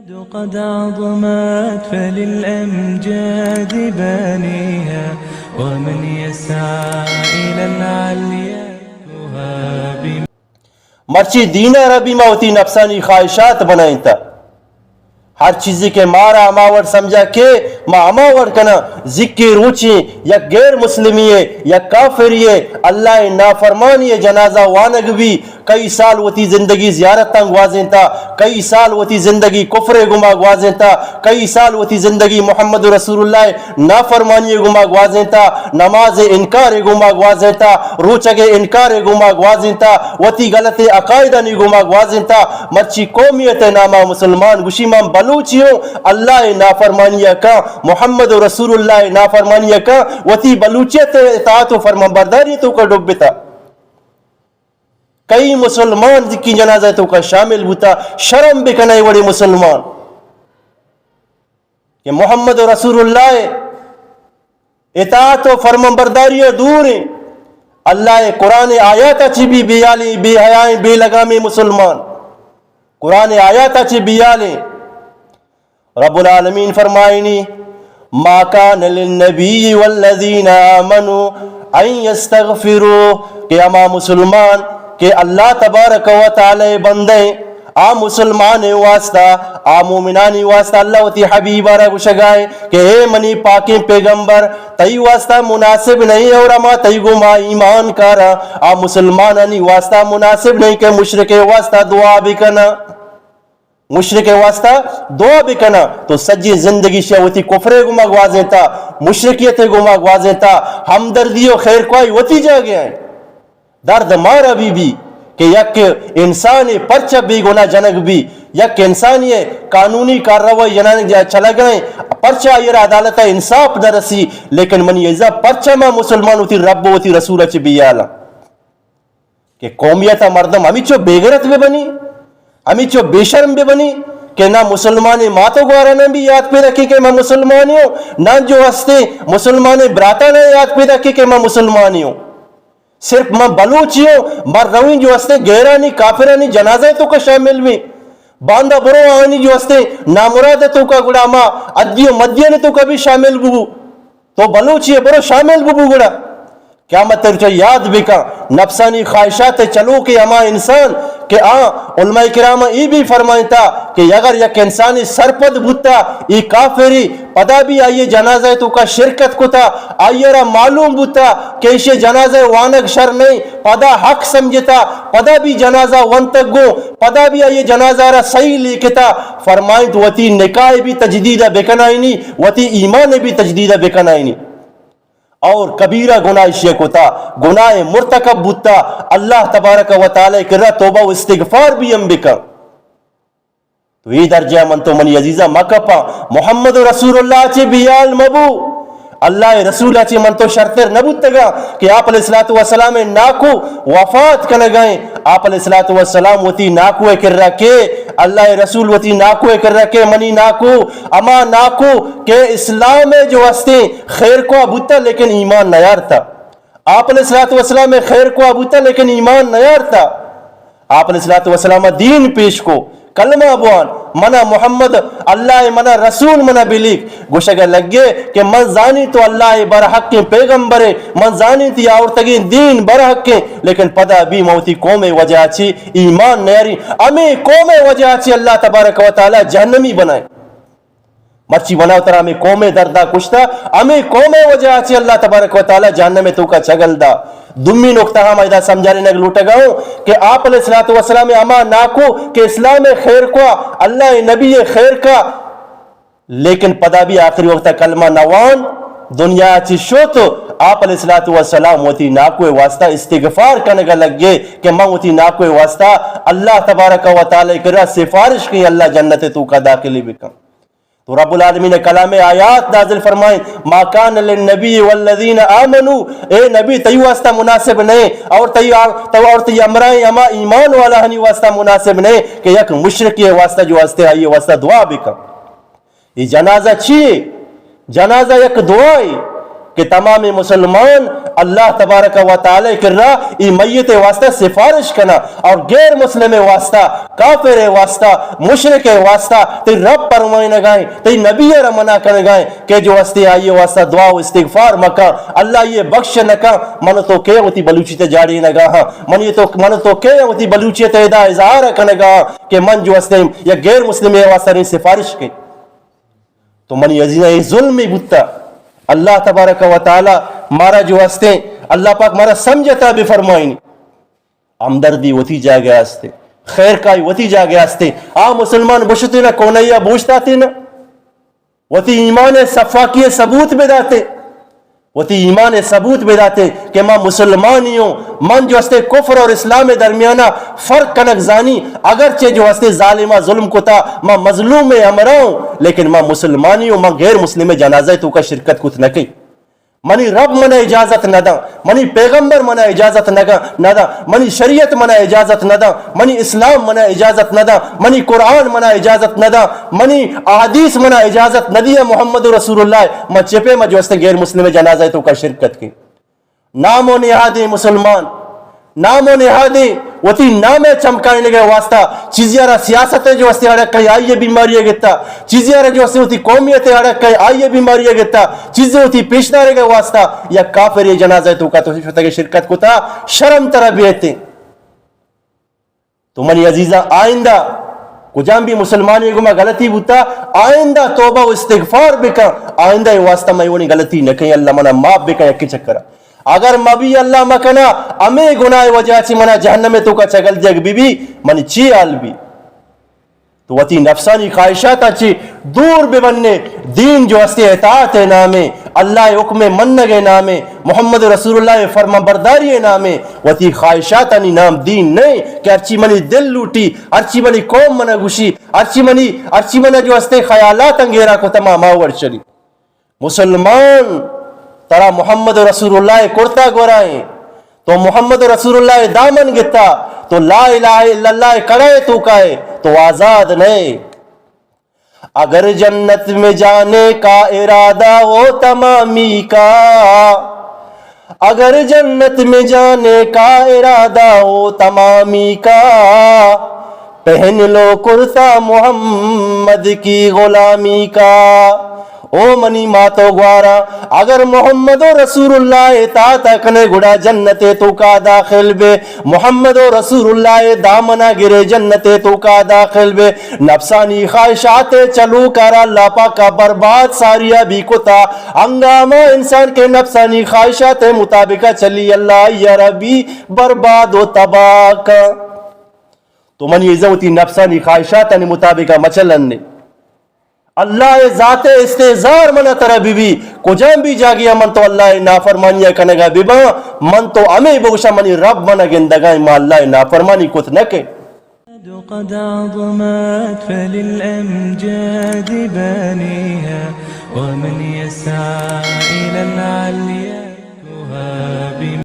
قد عظمت فللأمجاد بانيها، ومن يسعى إلى العليا يهاب. مرچی دین ءَ را بھی ما وتی نفسانی خواہشات بنائینتا۔ ہر چیزے کہ مارا ہما وڑ سمجھا کہ ما ہما وڑ کناں، زکی روچیں یک غیر مسلمی ءِ، یک کافری ءِ، اللہ ءِ نافرمانی ءِ جنازہ وانگ بی، کئی سال وتی زندگی زیارتاں گوازینتا، کئی سال وتی زندگی کفر ءِ گوما گوازینتا، کئی سال وتی زندگی محمد رسول اللہ ءِ نافرمانی ءِ گوما گوازینتا، نماز ءِ انکار ءِ گوما گوازینتا، روچگ ءِ انکار ءِ گوما گوازینتا، وتی غلط عقائدانی گوما گوازینتا۔ مرچی قومیت ءِ ناما مسلمان گوشی من بلوچی ہوں، اللہ ءِ نافرمانی ءَ کاں، محمد رسول اللہ ءِ نافرمانی ءَ کاں، وتی بلوچیت ءِ اطاعت و فرمانبرداری ءِ توکا ڈبتا۔ کئی مسلمان زکی جنازہ ءِ توکا شامل بوتا؟ شرم بکن اے وڑیں مسلمان کہ محمد رسول اللہ ءِ اطاعت و فرمانبرداری ءَ دور ایں۔ اللہ ءِ قرآن ءِ آیات ءَ چہ بھی بیالیں، بے حیائیں، بے لگامیں مسلمان۔ قرآن ءِ آیات ءَ چہ بیالیں۔ رب العالمین فرمائنی، ما کان للنبی والذین آمنوا ان یستغفروا، کہ ہما مسلمان کہ اللہ تبارک و تعالی ءِ بندہ ایں، آ مسلمان ءِ واسطہ، آ مومنانی واسطہ اللہ وتی حبیب ءَ را گوشگا ایں کہ اے منی پاکیں پیغمبر، تئی واسطہ مناسب نہیں اور ہما تئی گوما ایمان کارا، آ مسلمانانی واسطہ مناسب نہیں کہ مشرک ءِ واسطہ دعا بکنا۔ مشرک ءِ واسطہ دعا بکناں، تو سجیں زندگی شیا وتی کفر ءِ گوما گوازینتا، مشرکیت ءِ گوما گوازینتا، ہمدردی و خیرخواہی وتی جاگہ ءَ۔ درد مارا بی بی کہ یک انسانے پرچہ بے گناہ جنگ بی، یک انسانے قانونی کارروائی جنان چلگائیں، پرچہ آئی را عدالت ءَ انصاف نہ رسی، لیکن منی عزیزاں پرچہ ما مسلمان وتی رب و وتی رسول ءَ چہ بیالاں۔ کہ قومیت ءِ مردم ہمیچو بے غیرت بہ بنی، ہمیچو بے شرم بہ بنی کہ نہ مسلمانیں مات و گواراناں بھی یاد پیدا کی کہ من مسلمانی ہوں، نہ جو ہستے مسلمانیں براتاناں یاد پیدا کی کہ من مسلمانی ہوں۔ صرف من بلوچی ہوں، من رویں جو ہستے غیرانی کافرانی جنازہ ءِ توکا شامل بیں۔ باندا برو آنی جو ہستے نامراد ءِ توکا گڑا ما ادی و مدیان ءِ توکا بھی شامل ببو۔ تو بلوچی ئے، برو شامل ببو گڑا۔ قیامت ءِ روچ ءَ یاد بکن، نفسانی خواہشات ءِ چلوکیں ہما انسان کہ آ علماء کرام ءَ اے بھی فرمائینتا کہ اگر یک انسانے سرپد بوتا، اے کافرے، پدا بھی آئی ءِ جنازہ ءِ توکا شرکت کتا، آئی ءَ را معلوم بوتا کہ ایشی ءِ جنازہ ءِ وانگ شر نہیں، پدا حق سمجھتا، پدا بھی جنازہ ونتگ گوں، پدا بھی آئی ءِ جنازہ ءَ را صحیح لیکتا، فرمائینت وتی نکاح ءِ بھی تجدید ءَ بکنائینی، وتی ایمان ءِ بھی تجدید ءَ بکنائینی۔ اور کبیرہ گناہ ایشی ءَ کتا، گناہ مرتکب بوتا، اللہ تبارک و تعالی ءِ کرا توبہ و استغفار بھی ہم بکن۔ تو اے درجہ ءَ من تو منی عزیزاں مکپاں، محمد رسول اللہ ءَ چہ بیال مبو، اللہ ءِ رسول ءَ چہ من تو شرتر نہ بوتگاں کہ آپ علیہ الصلوۃ والسلام ءِ ناکو وفات کنگائیں، آپ علیہ الصلوۃ والسلام وتی ناکو ءِ کرا کہ اللہ ءِ رسول وتی ناکو ءِ کرا کہ منی ناکو، ہما ناکو کہ اسلام ءِ جو ہستیں خیرخواہ بوتا لیکن ایمان نیارتا۔ آپ علیہ الصلوۃ والسلام ءِ خیرخواہ بوتا لیکن ایمان نیارتا۔ آپ علیہ الصلوۃ والسلام ءَ دین پیش کو، کلمہ بوان، منا محمد اللہ ءِ، منا رسول، منا بلیک۔ گوشگ ءَ لگے کہ من زانی تو اللہ ءِ برحقیں پیغمبرے، من زانی تئی آورتگیں دین برحقیں، لیکن پدا بھی من وتی قوم ءِ وجہ چی ایمان نیاری، ہمے قوم ءِ وجہ چی اللہ تبارک و تعالی جہنمی بنائے۔ مرچی منا و ترا ہمے قوم ءِ دردا کشتا، ہمے قوم ءِ وجہ چی اللہ تبارک و تعالی جہنم ءِ توکا چگل دا۔ دومی نقطہ ہم ادا سمجھارینگ لوٹگا ہوں کہ آپ علیہ الصلوۃ والسلام ءِ ہما ناکو کہ اسلام ءِ خیرخواہ، اللہ ءِ نبی ءِ خیرخواہ، لیکن پدا بھی آخری وقت ءَ کلمہ نوان، دنیا چی شت، آپ علیہ الصلوۃ والسلام وتی ناکو ءِ واسطہ استغفار کنگ ءَ لگے کہ من وتی ناکو ءِ واسطہ اللہ تبارک و تعالی ءِ کرا سفارش کیں، اللہ جنت ءِ توکا داخلی بکن۔ تو رب العالمین ءِ کلام ءِ آیات نازل فرمائیں، ما کان للنبی والذین آمنوا، اے نبی تئی واسطہ مناسب نہیں اور تئی آ-، تو اور تئی ہمراہیں ہما ایمان والاہانی واسطہ مناسب نہیں کہ یک مشرکے ءِ واسطہ جو ہستے آئی ءِ واسطہ دعا بکن۔ اے جنازہ چی ئے؟ جنازہ یک دعائے کہ تمام مسلمان اللہ تبارک و تعالی کرا ای میت واسطہ سفارش کنا اور غیر مسلم واسطہ، کافر واسطہ، مشرک واسطہ، تئی رب پرمائنگائیں، تئی نبی را منع کنگائیں کہ جو ہستے آئی واسطہ دعا و استغفار مکن، اللہ یہ بخش نکن۔ من تو کے وتی بلوچی تے جاڑینگا ہاں؟ من یہ تو، من تو کے وتی بلوچی تے ادا اظہار کنگا ہاں کہ من جو ہستے یا غیر مسلم واسطہ نہیں سفارش کے؟ تو منی عزیزاں، اے ظلمے بوتا۔ اللہ تبارک و تعالی مارا جو ہستیں، اللہ پاک مارا سمجھتا بفرمائنی۔ ہمدردی وتی جاگہ ہستے، خیر کائی وتی جاگہ ہستے۔ آ مسلمان بشتے نہ کونیا بوشتاتے نہ، وتی ایمان صفاکی ثبوت بداتے۔ وتی ایمان ثبوت بداتے کہ ما مسلمانی ہوں، من جو استے کفر اور اسلام درمیانہ فرق کنک زانی، اگرچہ جو استے ظالمہ ظلم کتا، ما مظلوم ہمراہ ہوں، لیکن ما مسلمانی ہوں، ما غیر مسلم جنازہ تو کا شرکت کت نہ کئی۔ منی رب منا اجازت نہ داں، منی پیغمبر منا اجازت نہ گا-، نہ داں، منی شریعت منا اجازت نہ داں، منی اسلام منا اجازت نہ داں، منی قرآن منا اجازت نہ داں، منی احادیث منا اجازت نہ دیا محمد رسول اللہ، من چپے ما جو استے غیر مسلم جنازہ تو کا شرکت کی۔ نام و نہادیں مسلمان، نام و نہادیں وتی نام چمکائنگ واسطہ چیزی را سیاست جو استے اڑک آئی بیماری گتا، چیزی را جو استے وتی قومیت اڑک آئی بیماری گتا، چیزی وتی پیشدارگ واسطہ یا کافر جنازہ تو کا تو شتگ شرکت کتا، شرم ترا بیتے۔ تو منی عزیزاں، آئندہ کجام بھی مسلمانی گما غلطی بوتا، آئندہ توبہ و استغفار بکن، آئندہ اے واسطہ میں ونی غلطی نہ کہیں، اللہ منا معاف بکن یکی چکر۔ اگر مبی اللہ مکنا، ہمیں گناہ وجہ چی منا جہنم تو کا چگل دیگ بی بی، منی چی حال بی؟ تو وتی نفسانی خواہشاتاں چی دور ببنے، دین جو استے اطاعت نامے، اللہ حکم منگ نامے، محمد رسول اللہ فرمان برداری نامے، وتی خواہشاتانی نام دین نہیں کہ ہرچی منی دل لوٹی، ہرچی منی قوم منا گوشی، ہرچی منی، ہرچی منا جو استے خیالات انگیرا کو تمام آور چلی۔ مسلمان، ترا محمد رسول اللہ کرتا گورائیں، تو محمد رسول اللہ دامن گتا، تو لا الہ الا اللہ کڑائے تو کائے، تو آزاد نئے۔ اگر جنت میں جانے کا ارادہ ہو تمامی کا، اگر جنت میں جانے کا ارادہ ہو تمامی کا، پہن لو کرتا محمد کی غلامی کا۔ او منی مات و گوارا، اگر محمد و رسول اللہ اطاعت کنے گڑا جنت تو کا داخل بے، محمد و رسول اللہ دامنا گرے جنت تو کا داخل بے۔ نفسانی خواہشات چلو کارا اللہ پاکا برباد ساریا بھی کتا۔ ہنگامہ انسان کے نفسانی خواہشات مطابقہ چلی، اللہ یا ربی برباد و تباہ کا۔ تو منی عزت وتی نفسانی خواہشاتانی مطابقہ مچلنے۔ اللہ ذات استحضار منا ترا بی بی، کجام بھی جاگیا من تو اللہ نافرمانیہ کنگا بباں، من تو ہمیں بگوشاں منی رب منا گندگائیں، ما اللہ نافرمانی کت نہ کہیں۔ قد عظمت فللأمجاد بانيها، ومن يسعى إلى العليا يدركها.